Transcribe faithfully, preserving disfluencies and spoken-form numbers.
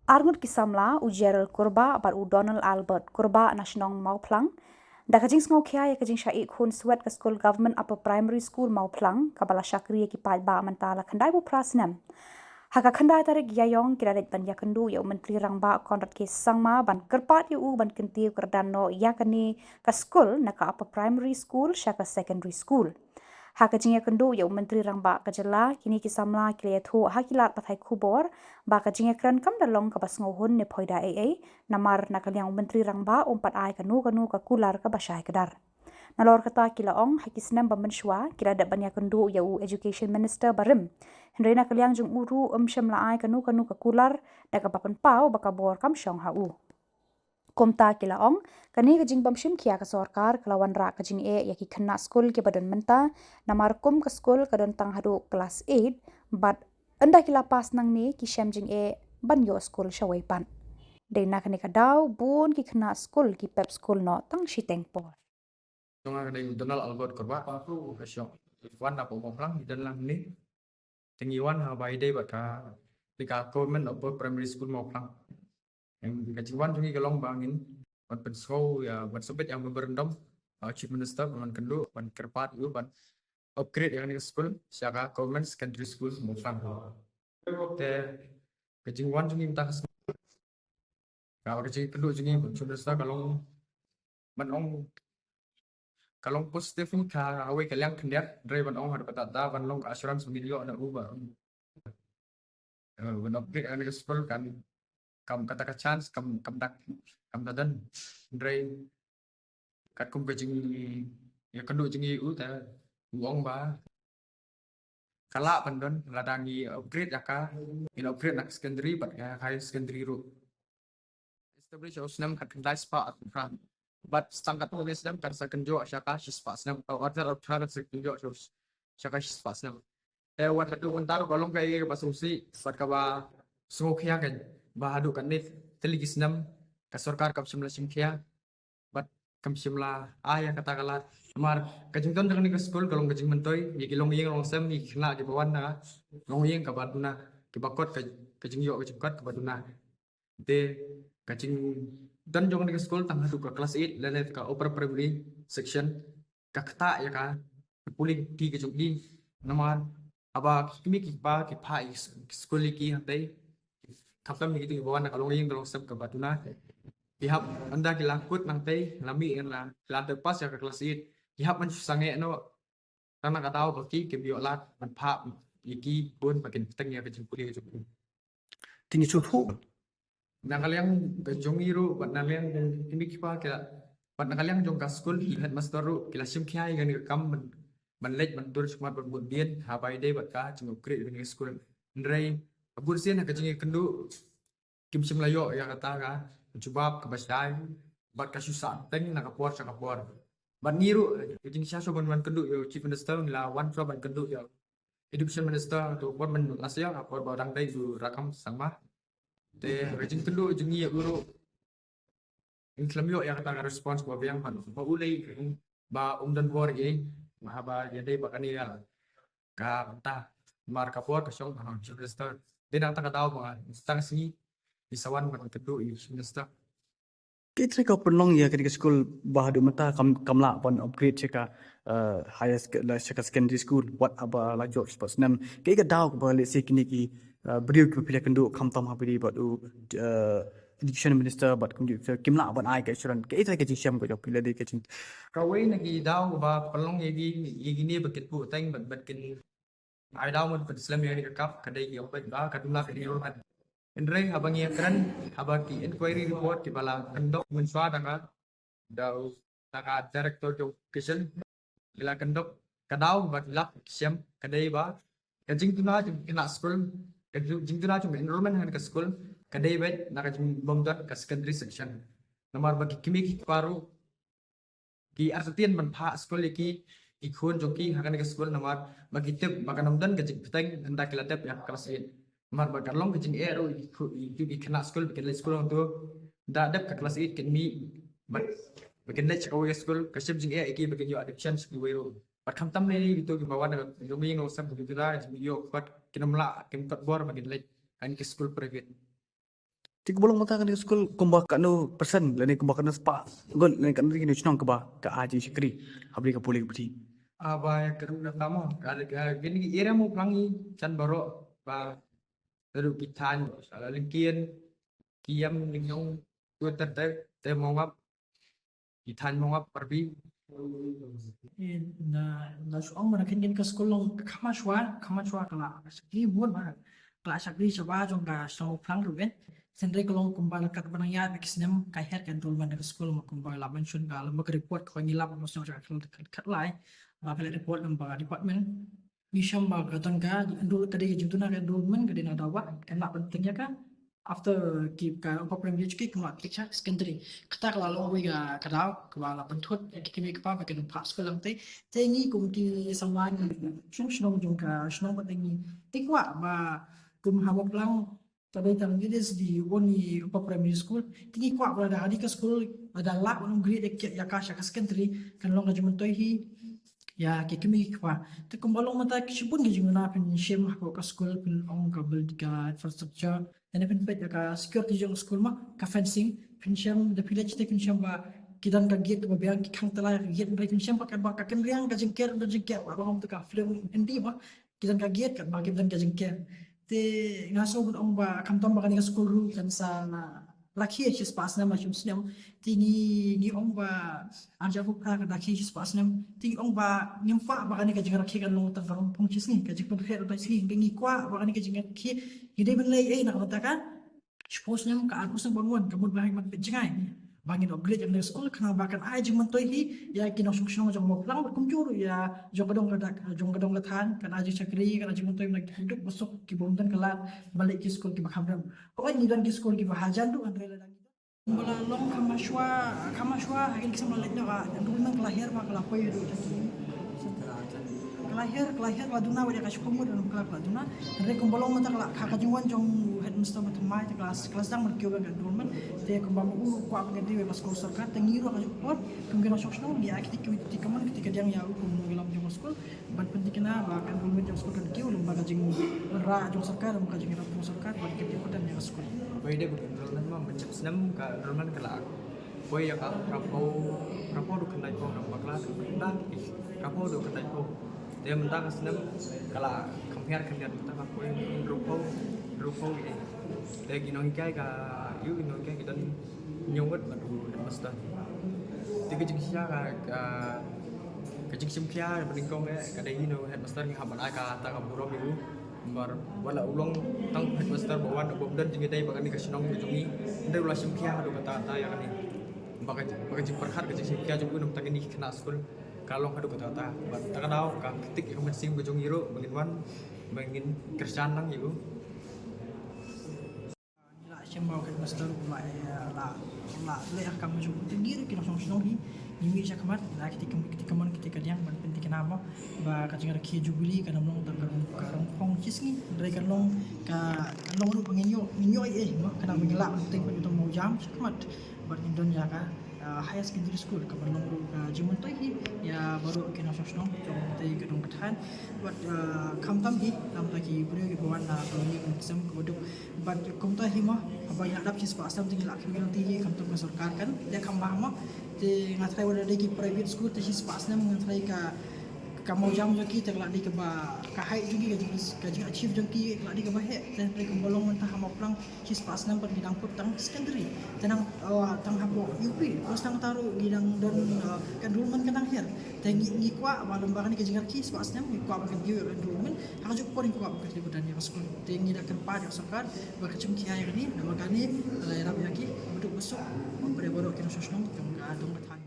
Arngut ki samla, u Gerald Kurbah bad u Donald Albert Kurbah na shnong Mawphlang, da ka jingsngewkhia ïa ka jingshah ïeh khun swet ka skul Government Upper Primary School Mawphlang, kaba la shakri ïa ki paidbah mynta la khyndai phew phra snem. Ha ka khyndai tarik Ïaïong ki la leit ban ïakynduh ïa u Myntri Rangbah Conrad K Sangma ban kyrpad ïa u ban kyntiew kyrdan noh ïa kane ka skul na ka Upper Primary School sha ka Secondary School. Ha ka jingïakynduh ïa u Myntri Rangbah ka jylla, kine ki samla ki la ïathuh ha ki lad pathai khubor ba ka jingïakren kam da long kaba sngewhun ne phoida ei ei, namar na ka liang u Myntri Rangbah um pat ai kano kano ka kular kaba shai kdar. Nalor kata ki la ong ha ki snem ba mynshuwa ki la dep ban ïakynduh ïa u Education Minister barim. Hynrei na ka liang jong u ruh um shym la ai kano kano ka kular da kaba pynpaw ba ka bor kam shong ha u. Kumta ki la ong, kane ka jingbym shim khia ka sorkar ka la wanrah ka jingeh ïa ki khynnah skul kiba don mynta, namar kum ka skul ka don tang haduh klas eight, bad ynda ki la pass nangne ki shem jingeh ban ïoh skul shawei pat. Dei na kane ka daw bun ki khynnah skul ki pep skul noh tang shiteng por. Jong nga ka dei u Donald Albert Kurbah, ka shong wan na Pokong Phlang, i don lang ni. Te ngi wan ha ba i dei bad ka, dei ka Government Upper Primary School Mawphlang. Em, ka jingwan jong ngi ka long ba ngin wan pynsngew ïa, wan submit ïa memorandum ha Chief Minister, wan kynduh, wan kyrpad ïa u ban upgrade ïa kane ka skul sha ka Government Secondary School Mawphlang. Te ka jingwan jong ngi mynta ka sngi, ka, ka jingkynduh jong ngi bad Chief Minister ka long, ban ong, ka long positive ngi ka, hawei ka liang khyndiat, hynrei ban ong haduh katta katta ban long ka assurance ba ngin ïoh na u ba, eh, ban upgrade ïa kane ka skul kan, kam kata ka chance kam, kam da, kam da don. Hynrei katkum ka jingïakynduh jong ngi ïa u, te u ong ba ka lah ban don lada ngi upgrade ïa ka, ngin upgrade na ka secondary bad ka higher secondary ruh. Establish ïa u snem khatkhyndai spah arphew phra. Bad sa tang katto katne snem kan sa kynjoh sha ka shispah snem. Ka order arphew phra kan sa kynjoh sha, sha ka shispah snem. Te wat haduh mynta ruh ka long kaei kaba sngewsih bad kaba sngewkhia kein, ba haduh katne tylli ki snem ka sorkar kam shym la shim khia bad kam shym la ai ïa kata ka lad. Namar ka jingdon jong kane ka skul ka long ka jingmyntoi ïa ki longïing longsem, ïa ki khynnah kiba wan na ka longïing kaba duna, kiba kot ka, ka jingïoh ka jingkot kaba duna. Te ka jingdon jong kane ka skul tang haduh ka klas eight lane ka upper primary section, ka ktah ïa ka pule ki ka jong ki. Namar haba ki kmie ki kpa ki phah ïa ki skul ïa ki hangtei, khamtam ïa kito kiba wan na ka longïing ka longsem kaba duna, ki hap, ynda ki la kut nangtei, la mih, la, la dep pass ïa ka klas eight, ki hap ban shu sangeh noh. Tang na ka daw ba ki, kim ïoh lad ban phah ïa ki khun ba kin bteng ïa ka jingpule ka jong ki. Te ngi sngewthuh, na ka liang ka jong ngi ruh bad na liang jong ki kmie ki kpa ki la, bad na ka liang jong ka skul, ki headmaster ruh ki la shim khia ïa kane ka kam ban, ban leit ban dur shakhmat ban bud bian ha ba ïadei bad ka jingupgrade ïa kane ka skul. Hynrei ha bunsien ha ka jingïakynduh kim shym la ïoh ïa kata ka jubab kaba shai bad ka shu sah teng na ka por sha ka por. Bad ngi ruh ka jingshisha shuwa ban wan kynduh ïa u Chief Minister, ngi la wan shuwa ban kynduh ïa u Education Minister, to por mynta la sha ka por ba dang dei u Rakkam Sangma. Te ka jingkynduh jong ngi ïa u ruh, ngi khlem ïoh ïa kata ka response ba biang, ba u lei ba um don bor ei ei, ba haba ïadei bad kane ïa ka bynta, namar ka bor ka shong ha u Chief Minister. Te nangta ka daw ba tang sngi ngi sa wan ban kynduh ïa u Chief Minister. Kaei ka pynlong ïa kane ka skul ba haduh mynta kam, kam lah ban upgrade sha ka, eh, higher sec-, la sha ka secondary school, wat haba la jop spah snem. Kaei ka daw kaba lehse kine ki, eh, briew kiba phi la kynduh khamtam ha phi bad u, eh, Education Minister bad kum ju kim lah ban ai ka assurance. Kaei ka jingshem ka jong phi lada ka jing. Kawei na ki daw kaba pynlong ïa ki, ïa kine ba kin buh teng bad, bad kin ai daw ban pynslem ïa ka kap ka dei ïa ka ba ka duna ka dei ruh. Hynrei haba ngi ïakren, haba ki inquiry report kiba la kyndok mynshuwa da ka, da u, da ka Director jong Education, ki la kyndok, ka daw ba ki lap ki shem ka dei ba ka jingduna jong ki khynnah skul, ka jing-, jingduna jong ka enrollment ha ka skul ka dei beit na ka jingbym don ka secondary section. Namar ba ki kmie ki kpa ruh ki artatien ban phah skul ïa ki, ki khun jong ki ha kane ka skul, namar ba ki tip ba kan ym don ka jingbteng ynda ki la dep ïa ka klas eight. Namar ba ka long ka jingeh ruh ïa ki khu-, ïa ki, ki khynnah skul ba kin leit skul hangto, da dep ka klas eight kin mih ba, ba kin leit sha kawei ka skul, ka shem jingeh ïa ki ba kin ïoh admission sha kiwei ruh. Bad khamtam ne ïa kito kiba wan na ka longïing longsem, ba kin ïoh kot, kin ym lah, kin kot bor ba kin leit ha kine ki skul private. Te kumba long mynta kane ka skul, kumba katno percent lane kumba katno spah gon lane katno ki nongshong kiba ka ai jingshakri ha pdeng ka pule ka puthi? Aba ïa ka ruh na tama ka, ka, kine ki area Mawphlang hi jan baroh ba ruh ki thaiñ, Sala Lyngkien, ki ïam Lyngnong, Tuter te, te Mawngap, ki thaiñ Mawngap Karbi. Na, na shu ong ba na kane ka skul long kham shuwa, kham shuwa ka la shakri bun ba, ka la shakri shabar jong ka shnong Mawphlang ruh. Hynrei ka long kumba la katba nang ïaid bad ki snem ka her ka enrollment ka skul, ma kumba la mention ka lem bad ka report kaba ngi lap ha shnong jong ka khatlai, ba ka la report lem bad ka department. Ngi shem ba ka don ka enroll, ka dei ka jingduna ka enrollment ka dei na daw ba kan lah ban teng ïa ka after ki ka upper primary education, kan lah ki sha secondary. Kata ka la long wei ka, ka daw kaba la pynthut ïa ki kmie ki kpa ba kin phah skul lang te. Te ngi kum ki samla ngi shnong shnong jong ka shnong ba te ngi te kwah ba kum ha Mawphlang, ta dei tang it is the only upper primary school. Te ngi kwah ba lada kane ka skul lada lah ban upgrade ïa ka sha ka secondary, kan long ka jingmyntoi hi ïa ki kmie ki kpa. Te kumba long mynta ki shibun ki jingduna phin shem hapoh ka skul, phin ong ka build ka infrastructure, lane phin peit ïa ka security jong ka skul, ma ka fencing, phin shem da village te phin shem ba ki don ka gate kaba biang, ki khang tyllai ïa ka gate, hynrei phin shem ba ka, ba ka kynriang ka jingker, don jingker ba, ba ong te ka film Hindi ba, ki don ka gate katba ki don ka jingker. Te nga sngew ban ong ba khamtam ba kane ka skul ruh kan sa la khie shispah snem, la shim snem. Te ngi, ngi ong ba arja pu phra ka da khie shispah snem. Te ngi ong ba ngim kwah ba kane ka jingrakhe kan long tang ka rong phong shisngi, ka jingpynpher ba shisngi. Ngi kwah ba kane ka jingrakhe ngi dei ban leh ei na ka bynta ka shiphew snem, ka arphew snem ban wan, ka mut ba hynmen peit jngai ba ngin upgrade ïa ka skul khnang ba kan ai jingmyntoi hi ïa ki nongshong shnong jong Mawphlang bad kumjuh ruh ïa jong ka dong ka dak, jong ka dong ka thaiñ, kan ai jingshakri, kan ai jingmyntoi na ki duk ba suk ki bym don ka lad ban leit ki skul kiba kham rem. Hooid ngi don ki skul kiba hajan ruh, hynrei lada ngi don, ba la long kham shuwa, kham shuwa ha kine ki snem ba la leit noh, ka enrollment ka la her ma ka la poi ruh. Ka la her, ka la her, ka la duna wat ïa ka shiphew ngut, ka la, ka la duna. Hynrei kumba long mynta ka la, ka, ka jingwan jong headmaster ba thymmai te ka la, ka la sdang ban kiew ïa ka enrollment. Te kumba ma u kwah ban ïadei bad ka skul sorkar, te ngi ruh ha kajuh ka por kum ki nongshong shnong ngi ai kti, kti kamon kti kadiang ïa u kum u nongïalam jong ka skul ban pynthikna ba ka enrollment jong ka skul kan kiew lem bad ka jingwanrah jong sorkar, lem bad ka jingïarap jong sorkar ban kiew kyrdan ïa ka skul. Ba ïadei bad ka enrollment ma, mynta snem ka enrollment ka la poi ïa ka phraphew, phraphew haduh khyndaiphew, nang bakla, phraphew haduh khyndaiphew. Te mynta ka snem ka la kham hiar khyndiat, mynta ka poi hynriewphew, hynriewphew ïa. Te ki nonghikai ka, ïa ki nonghikai ki don hynñiew ngut bad u headmaster. Te ka jingkhia ka, ka, ka jingshim khia ba nyngkong eh ka dei hi na u headmaster, ngi hap ban ai kata ka burom ïa u. Namar wat la u long tang headmaster ba wan, u bym don jingïadei bad kane ka shnong ka jong ngi. Hynrei u la shim khia haduh katta katta ïa kane. Ba ka, ba ka jingpyrkhat, ka jingshim khia jong u na ka bynta kine ki khynnah skul ka long haduh katta katta. Bad kata ka daw ka ktik ïa ka mynsiem ka jong ngi ruh ba ngin wan, ba ngin kyrshan lang ïa u. Ngi la shem ba u headmaster u la, eh, la, la leh ka kam jong u. Te ngi ruh ki nongshong shnong hi ngi mih shakhmat da kti kam, kti kamon kti kadiang ban pynthikna mo ba ka jingrakhe Jubilee kan ym long tang ka rong, ka rong phong shisngi, hynrei kan long ka, kan long ruh ba ngin ïoh, ngin ïoh ei ei mo, khnang ba ngin lah ban bteng pat ïa uta u mawjam shakhmat. Bad ngin don ïa ka, ah, higher secondary school kaban long ruh ka jingmyntoi hi ïa baroh ki nongshong shnong jong kata ka dong ka thaiñ. Bad, ah, khamtam hi na ka bynta ki briew kiba wan na ka colony, kum ki sem kiba duk. Bad kumta hi mo, haba ngi la dap shispah snem te ngi la khmih lynti hi, khamtam ka sorkar kan leh kham bha mo. Te nga tharai wat la dei ki private school te shispah snem nga tharai ka, ka mawjam jong ki te ka la dei kaba, ka height jong ki, ka jing, ka jing achieve jong ki ka la dei kaba heh. Te hynrei kumba long mynta ha Mawphlang shispah snem pat ngi dang put tang secondary. Te nang, uh, tang hapoh U P, plus tang kata ruh ngi dang don, uh, ka enrollment ka dang hiar. Te ngi, ngi kwah ba lem bad kane ka jingrakhe shispah snem ngi kwah ban continue ïa ka enrollment. Ha kajuh ka por ngi kwah ban continue kyrdan ïa ka skul. Te ngi da kyrpad ïa ka sorkar ba ka jingkhia ïa kane, namar kane ka la ïarap ïa ki baduk basuk, ba baroh ki nongshong shnong jong ka dong ka thaiñ.